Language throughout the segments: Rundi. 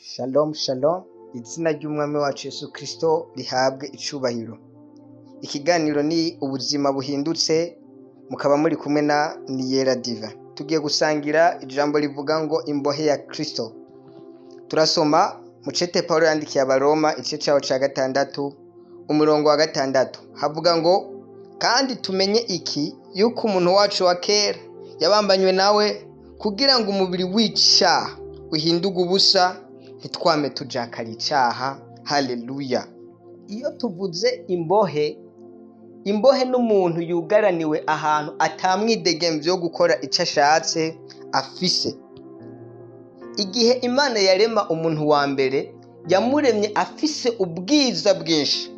Shalom shalom, izina ry'Umwami wacu Yesu Kristo rihabwe icubahiro. Ikiganiro ni Ubuzima Buhindutse, mukaba muri kumwe na Niyera Diva. Tugiye gusangira ijambo rivuga ngo imbohe ya Kristo. Turasoma mu cete Paulo yandikiye Abaroma, igice caho ca 6, umurongo wa 6. Havuga ngo: "Kandi tumenye iki, yuko umuntu wacu wa kera yabambanywe nawe kugira ngo umubiri w'icaha uhindurwe ubusa, ntitwame tujakara icaha." Haleluya! Iyo tuvuze imbohe, imbohe n'umuntu yugaraniwe ahantu atamwidegemvyo wo gukora ico ashatse afise. Igihe Imana yarema umuntu wa mbere, yamuremye afise ubwiza bwinshi,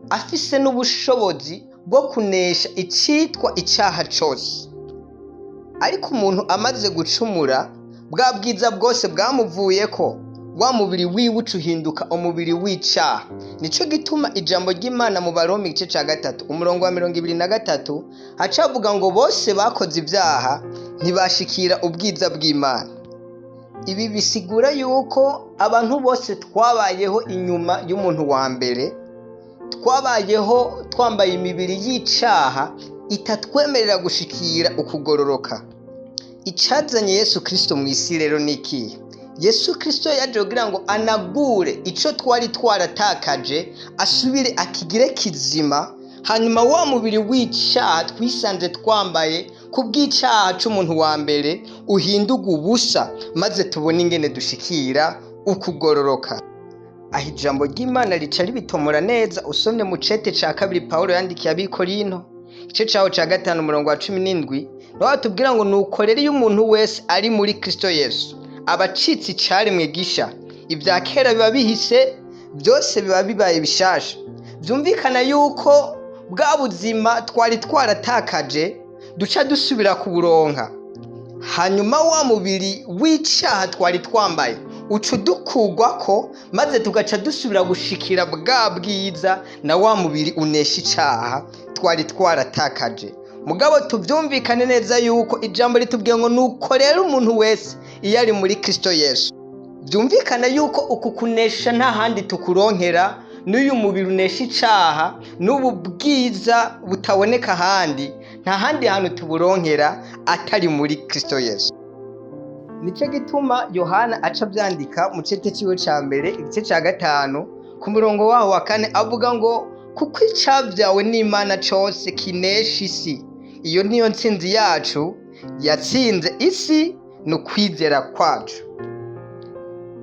afise n'ubushobozi bwo kunesha icitwa icaha cose. Ariko umuntu amaze gucumura, bwa bwiza bwose bwamuvuyeko, wa mubiri wiwe uca uhinduka umubiri w'icaha. Nico gituma ijambo ry'Imana mu Baroma, igice ca 3, umurongo wa 23, haca havuga ngo: "Bose bakoze ivyaha, ntibashikira ubwiza bw'Imana." Ibi bisigura yuko abantu bose twabayeho inyuma y'umuntu wa mbere, twabayeho twambaye imibiri y'icaha itatwemerera gushikira ukugororoka. Icazanye Yesu Kristo mw'isi rero ni ikihe? Yesu Kristo yaje kugira ngo anagure ico twari twaratakaje, asubire akigire kizima, hanyuma wa mubiri w'icaha twisanze twambaye kubw'icaha c'umuntu wa mbere uhindurwe ubusa, maze tubone ingene dushikira ukugororoka. Aho ijambo ry'Imana rica ribitomora neza. Usomye mu cete ca kabiri Pawulo yandikiye Abikorinto, igice caho ca 5, umurongo wa 17, niho batubwira ngo: "Nuko rero iyo umuntu wese ari muri Kristo Yesu, aba acitse icaremwe gisha, ibya kera biba bihise, byose biba bibaye bishasha." Vyumvikana yuko bwa buzima twari twaratakaje duca dusubira kuburonka, hanyuma wa mubiri w'icaha twari twambaye uca udukurwako, maze tugaca dusubira gushikira bwa bwiza na wa mubiri unesha icaha twari twaratakaje. Mugabo tuvyumvikane neza yuko ijambo ritubwiye ngo: "Nuko rero umuntu wese iyo ari muri Kristo Yesu." Vyumvikana yuko uku kunesha nta handi tukuronkera, n'uyu mubiri unesha icaha n'ubu bwiza butaboneka ahandi, nta handi hantu tuburonkera atari muri Kristo Yesu. Nico gituma Yohana aca avyandika mu cete ciwe ca mbere, igice ca 5, ku murongo waho wa 4, avuga ngo: "Kuko icavyawe n'Imana cose kinesha isi. Iyo niyo ntsinzi yacu yatsinze isi, ni ukwizera kwacu."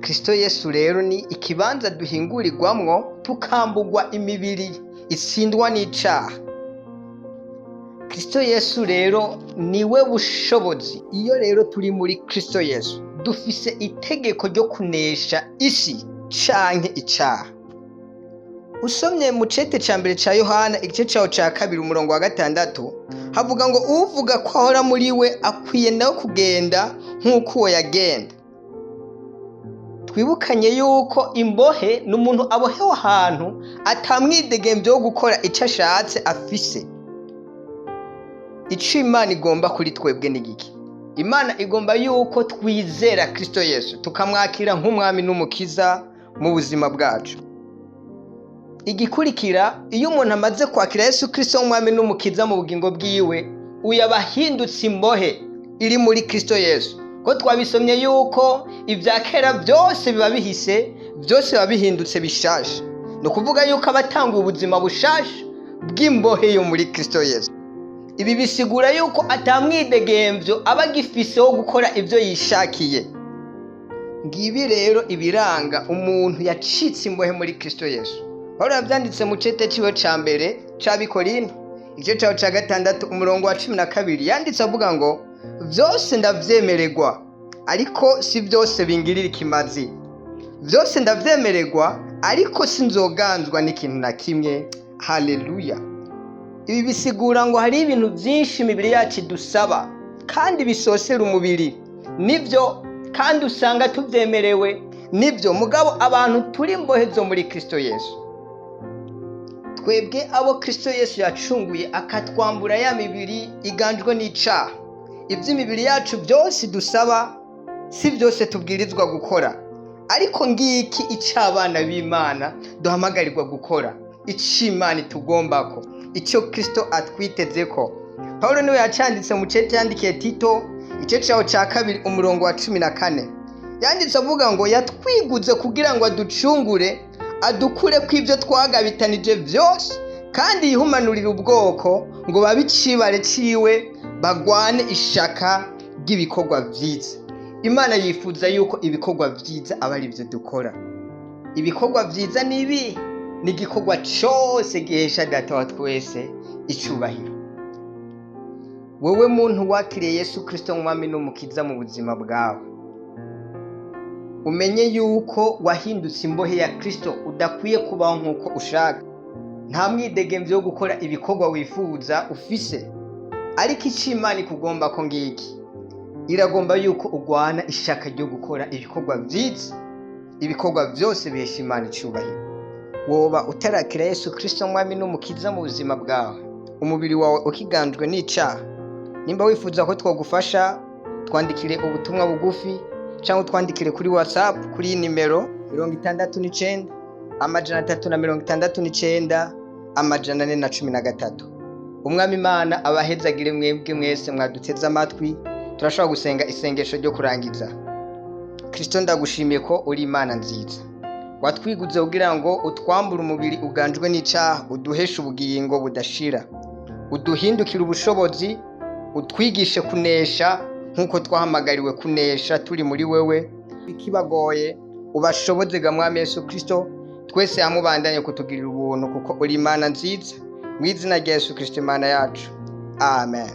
Kristo Yesu rero ni ikibanza duhingurirwamwo, tukambugwa imibiri itsindwa n'icaha. Kristo Yesu rero niwe bushobozi. Iyo rero turi muri Kristo Yesu, dufise itegeko ryo kunesha isi canke icaha. Usomye mu cete ca mbere ca Yohana, igice caho ca 2, umurongo wa 6, havuga ngo: "Uvuga ko ahora muri we akwiye nawe kugenda nk'uko uwo yagenda." Twibukanye yuko imbohe ni umuntu abohewe ahantu atamwidegemvyo wo gukora ico ashatse afise. Ico Imana igomba kuri twebwe ni giki? Imana igomba yuko twizera Kristo Yesu, tukamwakira nk'Umwami n'Umukiza mu buzima bwacu. Igikurikira, iyo umuntu amaze kwakira Yesu Kristo nk'Umwami n'Umukiza mu bugingo bwiwe, uyu aba ahindutse imbohe iri muri Kristo Yesu, ko twabisomye yuko ibya kera byose biba bihise, byose biba bihindutse bishasha. Ni ukuvuga yuko aba atanguye ubuzima bushasha bw'imbohe yo muri Kristo Yesu. Ibi bisigura yuko atamwidegemvyo aba agifise wo gukora ibyo yishakiye. Ngibi rero ibiranga umuntu yacitse imbohe muri Kristo Yesu. Pawulo yavyanditse mu cete ciwe ca mbere c'Abikorinto, igice caho ca 6, umurongo wa 12. Yanditse avuga ngo: "Vyose ndavyemererwa, ariko si vyose bingirira ikimazi. Vyose ndavyemererwa, ariko sinzoganzwa n'ikintu na kimwe." Haleluya! Ibi bisigura ngo hari ibintu vyinshi imibiri yacu idusaba kandi bisosera umubiri, nivyo, kandi usanga tuvyemerewe, nivyo. Mugabo abantu turi imbohe zo muri Kristo Yesu, twebwe abo Kristo Yesu yacunguye akatwambura ya mibiri iganjwe n'icaha, ivy'imibiri yacu byose dusaba si byose tubwirizwa gukora. Ariko ngiki icyo abana b'Imana duhamagarirwa gukora, icyo Imana itugombako, icyo Kristo atwiteze ko. Pawulo niwe yacanditse mu cete yandikiye Tito, igice cyaho cya 2 umurongo wa 14. Yanditse avuga ngo yatwiguze kugira ngo aducungure, adukure ko ibyo twagabitanije byose, kandi yihumanurire ubwoko ngo babe icibare ciwe, bagwane ishaka ry'ibikorwa vyiza. Imana yifuza yuko ibikorwa vyiza aba ari byo dukora. Ibikorwa vyiza ni ibi? Ni igikorwa cose gihesha Data wa twese icubahiro. Wewe muntu wakiriye Yesu Kristo nk'Umwami n'Umukiza mu buzima bwawe, umenye yuko wahindutse imbohe ya Kristo, udakwiye kubaho nk'uko ushaka. Nta mwidegemvyo wo gukora ibikorwa wifuza ufise. Ariko icyo Imana ikugomba ko ngiki, iragomba yuko ugwana ishaka ryo gukora ibikorwa vyiza, ibikorwa vyose bihesha Imana icubahiro. Woba utarakira Yesu Kristo Mwami n'Umukiza mu buzima bwawe, umubiri wawe ukiganjwe n'icaha, nimba wifuza ko twogufasha, twandikire ubutumwa bugufi cyangwa utwandikire kuri WhatsApp kuri iyi nimero 69 369 413. Umwami Imana abahezagire mwebwe mwese mwaduteze amatwi. Turashobora gusenga isengesho ryo kurangiza. Kristo, ndagushimiye ko uri Imana nziza, watwiguze kugira ngo utwambure umubiri uganjwe n'icaha, uduheshe ubugingo budashira, uduhindukire ubushobozi, utwigishe kunesha nk'uko twahamagariwe kunesha turi muri wewe. Ikibagoye ubashoboze ga Mwami Yesu Kristo, twese hamwe ubandanye kutugirira ubuntu, kuko uri Imana nziza. Mu izina rya Yesu Kristo Imana yacu, amen.